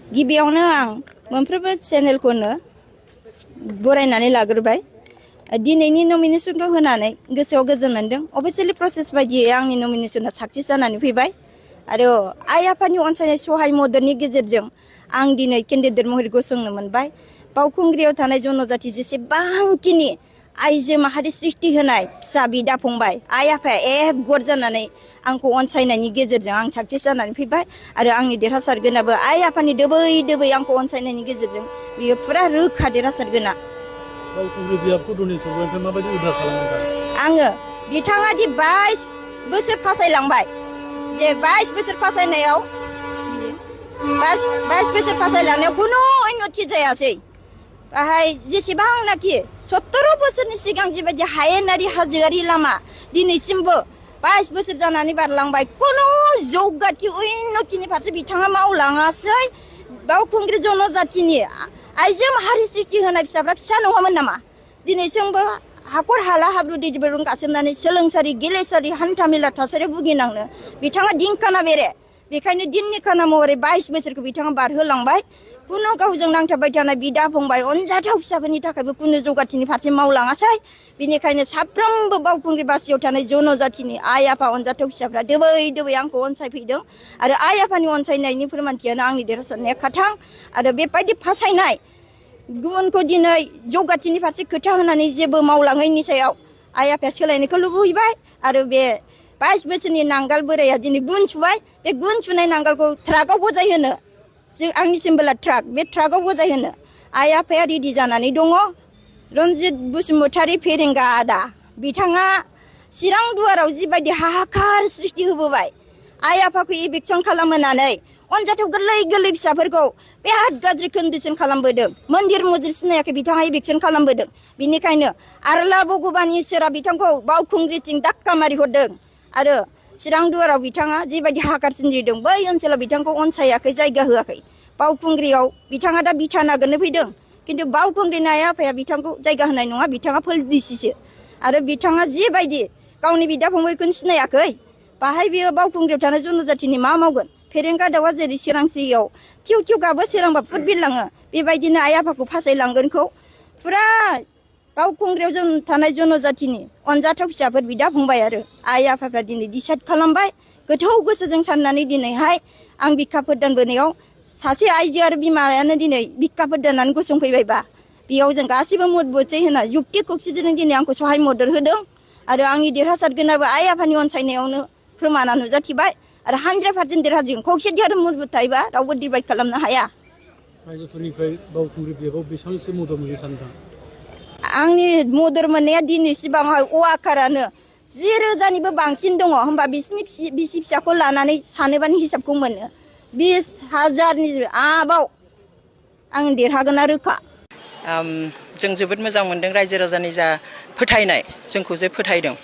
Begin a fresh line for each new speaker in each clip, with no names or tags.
गिबियावनो आं मोनफ्रोमबो चेनेलखौनो बरायनानै लाग्रोबाय दिनैनि नमिनेसनखौ होनानै गोसोआव गोजोन मोनदों अफिसियेलि प्रसेस बायदियै आंनि नमिनेसना साक्सेस जानानै फैबाय आरो आइ आफानि अनसायनाय सहाय मददनि गेजेरजों आं दिनै केन्डिडेट महरै गसंनो मोनबाय बावखुंग्रियाव थानाय जनजाति जेसेबांखिनि आइजो माहारि सृष्टि होनाय फिसा बिदा फंबाय आइ आफाया एक गर जानानै आंखौ अनसायनायनि गेजेरजों आं साक्सेस जानानै फैबाय आरो आंनि देरहासारगोनाबो आइ आफानि दोबै दोबै आंखौ अनसायनायनि गेजेरजों बियो फुरा रोखा देरहासारगोना आङो बिथाङा दि 22 बोसोर फासायलांबाय जे 22 बोसोर फासायनायाव 22 बोसोर फासायलांनायाव खुनु उन्नति जायासै बाहाय जेसेबांनाखि 70 बोसोरनि सिगां जिबायदि हायेनारि हाजोआरि लामा दिनैसिमबो 22 बोसोर जानानै बारलांबाय खुनु जौगाथि उन्नतिनि फारसे बिथाङा मावलाङासै बावखुंग्रि जनजातिनि आइजो माहारि सृष्टि होनाय फिसाफ्रा फिसा नङामोन नामा दिनैसिमबो हाखर हाला हाब्रु दैजों गासोमनानै सोलोंसालि गेलेसालि हान्थामेला थासारियाव भुगिनांनो बिथाङा दिनखाना बेरे बेखायनो दिननि खाना महरै 22 बोसोरखौ बिथाङा बारहोलांबाय खुनु गावजों नांथाबबाय थानाय बिदा फंबाय अनजाथाव फिसाफोरनि थाखायबो खुनु जौगाथिनि फारसे मावलाङासै बेनिखायनो साफ्रोमबो बावखुंग्रि बासियाव थानाय जनजातिनि आइ आफा अनजाथाव फिसाफ्रा दोबै दोबै आंखौ अनसायफैदों आरो आइ आफानि अनसायनायनि फोरमानथियानो आंनि देरहासारनाया खाथां आरो बेबायदि फासायनाय गुबुनखौ दिनै जौगाथिनि फारसे खोथा होनानै जेबो मावलाङैनि सायाव आइ आफाया सोलायनायखौ लुबैबाय आरो बे 22 बोसोरनि नांगाल बोराया दिनै गुन सुबाय बे गुन सुनाय नांगालखौ ट्राकआव बजायहोनो जों आंनिसिमबोला ट्राक बे ट्राकआव बजायहोनो आइ आफाया रेडि जानानै दङ रन्जित बसुमतारी फेरेंगा आदा बिथाङा चिरां दुवाराव जिबायदि हाहाकार सृष्टि होबोबाय आइ आफाखौ इभिक्सन खालामहोनानै अनजाथाव गोरलै गोरलै फिसाफोरखौ बिराद गाज्रि कन्डिसन खालामबोदों मन्दिर मस्जिद सिनायाखै बिथाङा इभिक्सन खालामबोदों बिनिखायनो आरला भगबान इसोरा बिथांखौ बावखुंग्रिथिं दाक्का मारिहरदों आरो चिरां दुवाराव बिथाङा जिबायदि हाहाकार सोमजिदों बै ओनसोलाव बिथांखौ अनसायाखै जायगा होआखै बावखुंग्रियाव बिथाङा दा बिथा नागिरनो फैदों किन्तु बावखुंग्रिनि आइ आफाया बिथांखौ जायगा होनाय नङा बिथाङा फोलदिसिसो आरो बिथाङा जिबायदि गावनि बिदा फंबायखौनो सिनायाखै बाहाय बियो बावखुंग्रियाव थानाय जनजातिनि मा मावगोन फेरेंगा दाउआ जेरै सोरांसियाव थिउ थिउ गाबो सोरांबा फुट बिरलाङो बेबायदिनो आइ आफाखौ फासायलांगोनखौ फुरा बावखुंग्रियाव जों थानाय जनजातिनि अनजाथाव फिसाफोर बिदा फंबाय आरो आइ आफाफ्रा दिनै डिसाइड खालामबाय गोथौ गोसोजों साननानै दिनैहाय आं बिखा फोदानबोनायाव सासे आइजो आरो बिमायानो दिनै बिखा फोदाननानै गसंफैबायबा बेयाव जों गासैबो मत बसै होना युक्ति खुक्सिजों दिनै आंखौ सहाय मदद होदों आरो आंनि देरहासारगोनाबो आइ आफानि अनसायनायावनो फोरमाना नुजाथिबाय आरो 100% देरहाजों खौसेथि आरो मुलुग थायोबा रावबो डिभाइड खालामनो हाया
रायजोफोरनिफ्राय बावखुंग्रि बियाबाव बेसेबांसो मदद मोनो सानदों
आंनि मदद मोननाया दिनैसिबांहाय अवाकारानो 10,000निबो बांसिन दङ होमबा बिसिनि बिसि फिसाखौ लानानै सानोबानि हिसाबखौ मोनो 20,000नि आबाव आं देरहागोना रोखा
जों जोबोद मोजां मोनदों रायजो राजानि जा फोथायनाय जोंखौ जे फोथायदों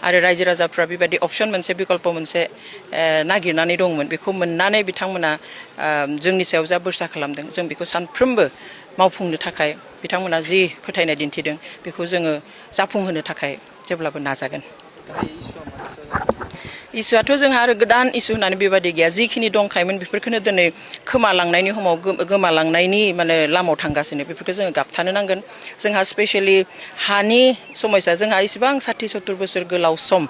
आरो रायजो राजाफ्रा बेबायदि अपसन मोनसे बिकल्प मोनसे नागिरनानै दंमोन बेखौ मोननानै बिथांमोना जोंनि सायाव जा बोरसा खालामदों जों बेखौ सानफ्रोमबो मावफुंनो थाखाय बिथांमोना जि फोथायनाय दिन्थिदों बेखौ जोङो जाफुंहोनो थाखाय जेब्लाबो नाजागोन इसुआथ' जोंहा आरो गोदान इसु होननानै बेबायदि गैया जिखिनि दंखायोमोन बेफोरखौनो दिनै खोमालांनायनि समाव गोमालांनायनि माने लामायाव थांगासिनो बेफोरखौ जोङो गाबथानो नांगोन जोंहा स्पेसियेलि हानि समस्या जोंहा इसेबां 60-70 बोसोर गोलाव सम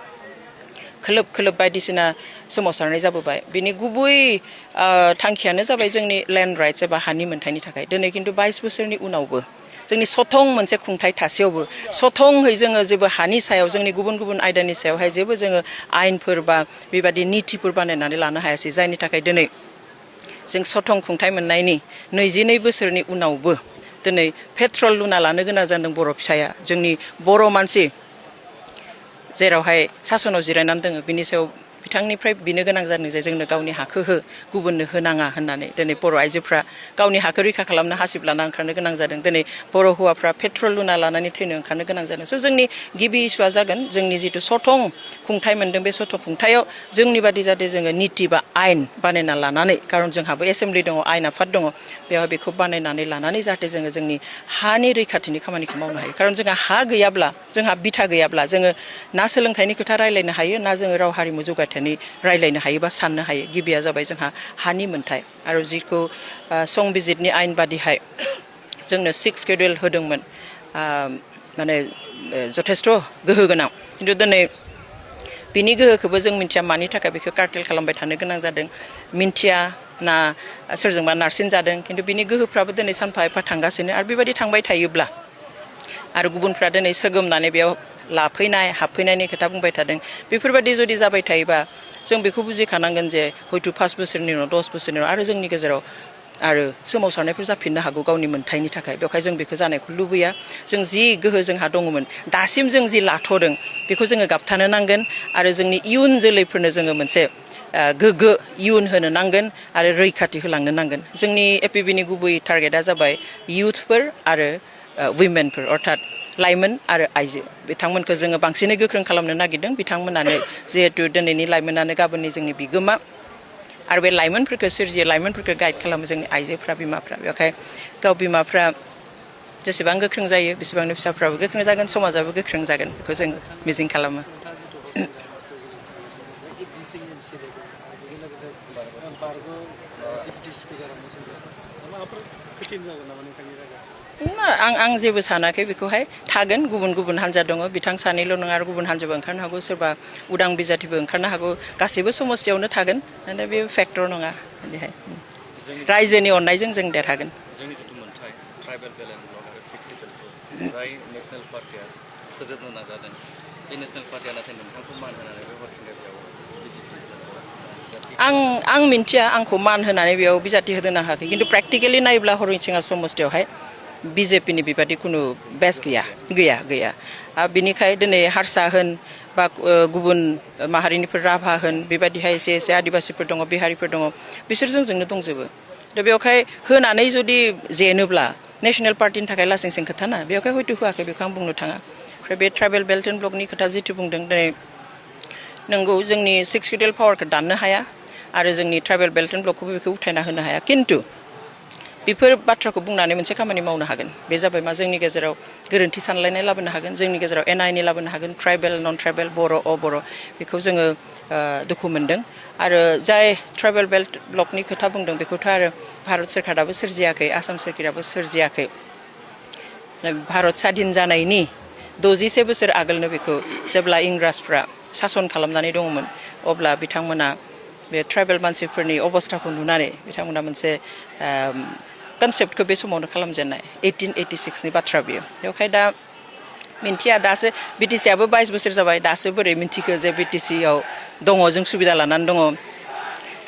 खोलोब खोलोब बायदिसिना सोमावसारनाय जाबोबाय बिनि गुबै थांखियानो जाबाय जोंनि लेन्ड राइट्स एबा हानि मोन्थायनि थाखाय दिनै खिन्थु 22 बोसोरनि उनावबो जोंनि सथं मोनसे खुंथाय थासेयावबो सथंहै जोङो जेबो हानि सायाव जोंनि गुबुन गुबुन आयदानि सायावहाय जेबो जोङो आयेनफोर बा बेबायदि नितिफोर बानायनानै लानो हायासै जायनि थाखाय दिनै जों सथं खुंथाय मोननायनि 22 बोसोरनि उनावबो दिनै पेट्रल लुना लानो गोनां जादों बर' फिसाया जोंनि बर' मानसि जेरावहाय सासनाव जिरायनानै दङ बिनि सायाव बिथांनिफ्राय बिनो गोनां जादों जे जोंनो गावनि हाखौ गुबुननो होनाङा होननानै दिनै बर' आइजोफ्रा गावनि हाखौ रैखा खालामनो हासिब लाना ओंखारनो गोनां जादों दिनै बर' हौवाफ्रा पेट्रल लुना लानानै थैनो ओंखारनो गोनां जादों स' जोंनि गिबि इस्युआ जागोन जोंनि जिथु सथं खुंथाय मोन्दों बे सथं खुंथायाव जोंनि बादि जाहाथे जोङो निति बा आयेन बानायना लानानै खारन जोंहाबो एसेम्बलि दङ आयेन आफाद दङ बेवहाय बेखौ बानायनानै लानानै जाहाथे जोङो जोंनि हानि रैखाथिनि खामानिखौ मावनो हायो खारन जोंहा हा गैयाब्ला जोंहा बिथा गैयाब्ला जोङो ना सोलोंथाइनि खोथा रायलायनो हायो ना जोङो राव हारिमु जौगाथाय बाथ्रानि रायलायनो हायो बा साननो हायो गिबिया जाबाय जोंहा हानि मोन्थाय आरो जिखौ संबिजितनि आयेन बादिहाय जोंनो 6 शेड्युल होदोंमोन माने जथेस्थ' गोहो गोनां खिन्थु दिनै बिनि गोहोखौबो जों मिन्थिया मानि थाखाय बेखौ कार्टेल खालामबाय थानो गोनां जादों मिन्थिया ना सोरजोंबा नारसिन जादों खिन्थु बिनि गोहोफ्राबो दिनै सानफा एफा थांगासिनो आरो बेबायदि थांबाय थायोब्ला आरो गुबुनफ्रा दिनै सोगोमनानै बेयाव लाफैनाय हाबफैनायनि खोथा बुंबाय थादों बेफोरबायदि जुदि जाबाय थायोबा जों बेखौ बुजिखानांगोन जे हयथ' 5 बोसोरनि उनाव 10 बोसोरनि उनाव आरो जोंनि गेजेराव आरो सोमावसारनायफोर जाफिननो हागौ गावनि मोन्थायनि थाखाय बेवहाय जों बेखौ जानायखौ लुबैया जों जि गोहो जोंहा दङमोन दासिम जों जि लाथ'दों बेखौ जोङो गाबथानो नांगोन आरो जोंनि इयुन जोलैफोरनो जोङो मोनसे गोग्गो इयुन होनो नांगोन आरो रैखाथि होलांनो नांगोन जोंनि एपिबिनि गुबै टारगेटआ जाबाय इयुथफोर आरो उइमेनफोर अर्थात लाइमोन आरो आइजो बिथांमोनखौ जोङो बांसिनै गोख्रों खालामनो नागिरदों बिथांमोनानो जिहेतु दिनैनि लाइमोनानो गाबोननि जोंनि बिगोमा आरो बे लाइमोनफोरखौ सोरजियो लाइमोनफोरखौ गाइड खालामो जोंनि आइजोफ्रा बिमाफ्रा बेवहाय गाव बिमाफ्रा जेसेबां गोख्रों जायो बेसेबांनो फिसाफ्राबो गोख्रों जागोन समाजाबो गोख्रों जागोन बेखौ जों मिजिं खालामो आं जेबो सानाखै बेखौहाय थागोन गुबुन गुबुन हान्जा दङ बिथां सानैल' नङा आरो गुबुन हान्जाबो ओंखारनो हागौ सोरबा उदां बिजाथिबो ओंखारनो हागौ गासैबो समस्थियावनो थागोन माने बे फेक्टर नङा बिदिहाय रायजोनि अननायजों जों देरहागोन
जोंनि जिथु मोन्थाय ट्राइबेल बेलेन्स ब्लक आरो 6 शेड्युलखौ जाय नेसनेल पार्टिया फोजोबनो नाजादों बे नेसनेल पार्टिया नाथाय नोंथांखौ मान होनानै बे
आं मिन्थिया आंखौ मान होनानै बेयाव बिजाथि होनो हायाखै खिन्थु प्रेक्टिकेलि नायोब्ला हरिसिङा समस्थियावहाय बिजेपिनि बेबादि खुनु बेस गैया बिनिखाय दिनै हारसा होन बा गुबुन माहारिनिफोर राभा होन बेबायदिहाय एसे आदिबासिफोर दङ बिहारिफोर दङ बिसोरजों जोंनो दंजोबो दा बेवहाय होनानै जुदि जेनोब्ला नेसनेल पार्टिनि थाखाय लासिंसिं खोथा ना बेवहाय हयथ' होआखै बेखौ आं बुंनो थाङा ओमफ्राय बे ट्राइबेल बेल्ट एन्ड ब्लकनि खोथा जिथु बुंदों दिनै नंगौ जोंनि 6 शेड्युल पावारखौ दाननो हाया आरो जोंनि ट्राइबेल बेल्ट एन्ड ब्लकखौबो बेखौ उथायना होनो हाया खिन्थु बेफोर बाथ्राखौ बुंनानै मोनसे खामानि मावनो हागोन बे जाबाय मा जोंनि गेजेराव गोरोन्थि सानलायनाय लाबोनो हागोन जोंनि गेजेराव एना-एनि लाबोनो हागोन ट्राइबेल नन ट्राइबेल बर' अबर' बेखौ जोङो दुखु मोनदों आरो जाय ट्राइबेल बेल्ट ब्लकनि खोथा बुंदों बेखौथ' आरो भारत सोरखाराबो सोरजियाखै आसाम सोरखाराबो सोरजियाखै भारत स्वाधीन जानायनि 61 बोसोर आगोलनो बेखौ जेब्ला इंराजफ्रा सासन खालामनानै दङमोन अब्ला बिथांमोना बे ट्राइबेल मानसिफोरनि अबस्थाखौ नुनानै बिथांमोना मोनसे कनसेप्टखौ बे समावनो खालामजेननाय 1886नि बाथ्रा बेयो बेवहाय दा मिन्थिया दासो बिटिसिआबो 22 बोसोर जाबाय दासो बोरै मिन्थिखो जे बिटिसिआव दङ जों सुबिदा लानानै दङ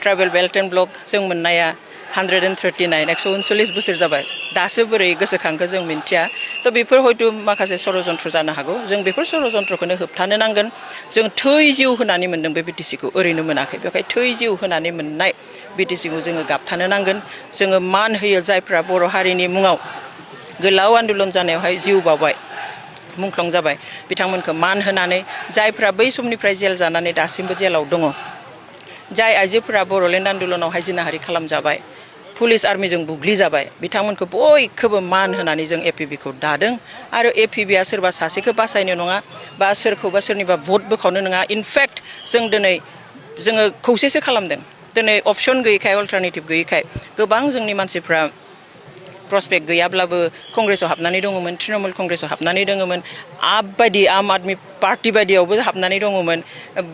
ट्राइबेल बेल्ट एन्ड ब्लक जों मोननाया 139 बोसोर जाबाय दासो बोरै गोसोखांखो जों मिन्थिया थ' बेफोर हयथ' माखासे षड़यन्त्र जानो हागौ जों बेफोर षड़यन्त्रखौनो होबथानो नांगोन जों थै जिउ होनानै मोन्दों बे बिटिसिखौ ओरैनो मोनाखै बेवहाय थै जिउ होनानै मोननाय बिटिसिखौ जोङो गाबथानो नांगोन जोङो मान होयो जायफ्रा बर' हारिनि मुङाव गोलाव आन्दलन जानायावहाय जिउ बावबाय मुंख्लं जाबाय बिथांमोनखौ मान होनानै जायफ्रा बै समनिफ्राय जेल जानानै दासिमबो जेलाव दङ जाय आइजोफोरा बर'लेण्ड आन्दलनावहाय जिनाहारि खालामजाबाय पुलिस आर्मिजों बुग्लिजाबाय बिथांमोनखौ बयखौबो मान होनानै जों एपिबिखौ दादों आरो एपिबिआ सोरबा सासेखौ बासायनो नङा बा सोरखौबा सोरनिबा भट बोखावनो नङा इनफेक्ट जों दिनै जोङो खौसेसो खालामदों दिनै अपसन गैयैखाय अल्टारनेटिभ गैयैखाय गोबां जोंनि मानसिफ्रा प्रस्पेक्ट गैयाब्लाबो कंग्रेसाव हाबनानै दङमोन तृणमूल कंग्रेसाव हाबनानै दङमोन आम आदमि पार्टि बायदियावबो हाबनानै दङमोन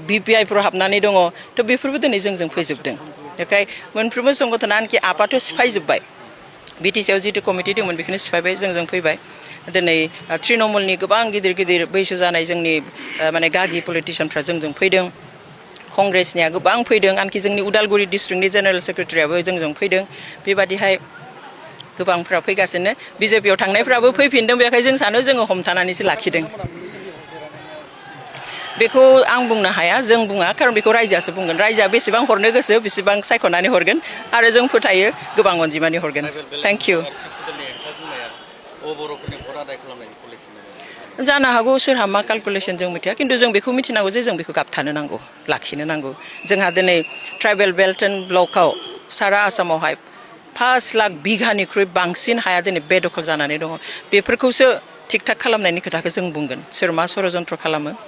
बिपिआइफ्राव हाबनानै दङ थ' बेफोरबो दिनै जोंजों फैजोबदों बेखाय मोनफ्रोमबो संगठना आनखि आपाथ' सिफायजोब्बाय बिटिसिआव जिथु कमिटि दंमोन बेखौनो सिफायबाय जोंजों फैबाय दिनै तृणमूलनि गोबां गिदिर गिदिर बैसो जानाय जोंनि माने गागि पलिटिशियानफ्रा जोंजों फैदों कंग्रेसनिया गोबां फैदों आनखि जोंनि उदालगुरि डिस्ट्रिक्टनि जेनेरेल सेक्रेटारियाबो जोंजों फैदों बेबादिहाय गोबांफ्रा फैगासिनो बिजेपियाव थांनायफ्राबो फैफिनदों बेखाय जों सानो जोङो हमथानानैसो लाखिदों बेखौ आं बुंनो हाया जों बुङा खारन बेखौ रायजोआसो बुंगोन रायजोआ बेसेबां हरनो गोसो बेसेबां सायख'नानै हरगोन आरो जों फोथायो गोबां अनजिमानि हरगोन थेंक इउ जानो हागौ सोरहा मा केलकुलेसन जों मिथिया खिन्थु जों बेखौ मिथिनांगौ जे जों बेखौ गाबथानो नांगौ लाखिनो नांगौ जोंहा दिनै ट्राइबेल बेल्ट एन्ड ब्लकआव सारा आसामावहाय 5 लाख बिघानिख्रुइ बांसिन हाया दिनै बेदखल जानानै दङ बेफोरखौसो थिक थाक खालामनायनि खोथाखौ जों बुंगोन सोर मा षड़यन्त्र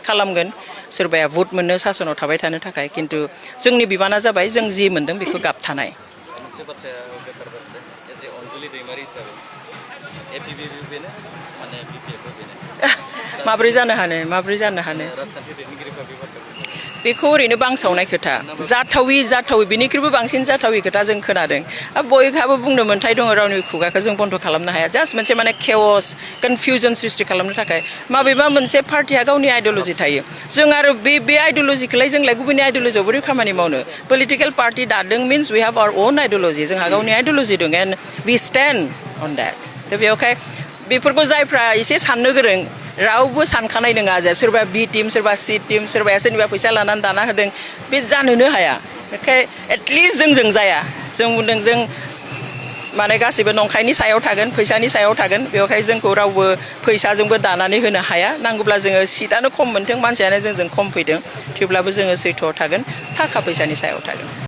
खालामगोन सोरबाया भट मोननो सासनाव थाबाय थानो थाखाय खिन्थु जोंनि बिबाना जाबाय जों जि मोनदों बेखौ गाबथानाय
मोनसे बाथ्राया गोसार बारदों जे अनजुलि दैमारि हिसाबै एपिबिबि बेनो माने बिपिएफबो बेनो
माब्रै जानो हानो
राजखान्थि दैदेनगिरिफ्रा बे बाथ्राखौ
बेखौ ओरैनो बांसावनाय खोथा जाथावि बिनिख्रुइबो बांसिन जाथावि खोथा जों खोनादों बयहाबो बुंनो मोन्थाय दङ रावनि खुगाखौ जों बन्द खालामनो हाया जास्ट मोनसे माने केअस कनफिउजन सृष्टि खालामनो थाखाय माबेबा मोनसे पार्टिया गावनि आइडियोल'जि थायो जों आरो बे आइडियोल'जिखौलाय जोंलाय गुबुननि आइडियोल'जियाव बोरै खामानि मावनो पलिटिकेल पार्टि दादों means we have our own ideology जोंहा गावनि आइडियोल'जि दं and we stand on that दा बेयावखाय बेफोरखौ जायफ्रा एसे साननो गोरों रावबो सानखानाय नङा जे सोरबा बि टीम सोरबा सि टीम सोरबाया सोरनिबा फैसा लानानै दाना होदों बे जानोनो हाया बेखाय एटलिस्ट जों जाया जों बुंदों जों माने गासिबो नंखायनि सायाव थागोन फैसानि सायाव थागोन बेवहाय जोंखौ रावबो फैसाजोंबो दानानै होनो हाया नांगौब्ला जोङो सिटआनो खम मोनथों मानसियानो जोंजों खम फैदों थेवब्लाबो जोङो सैथोआव थागोन थाखा फैसानि सायाव थागोन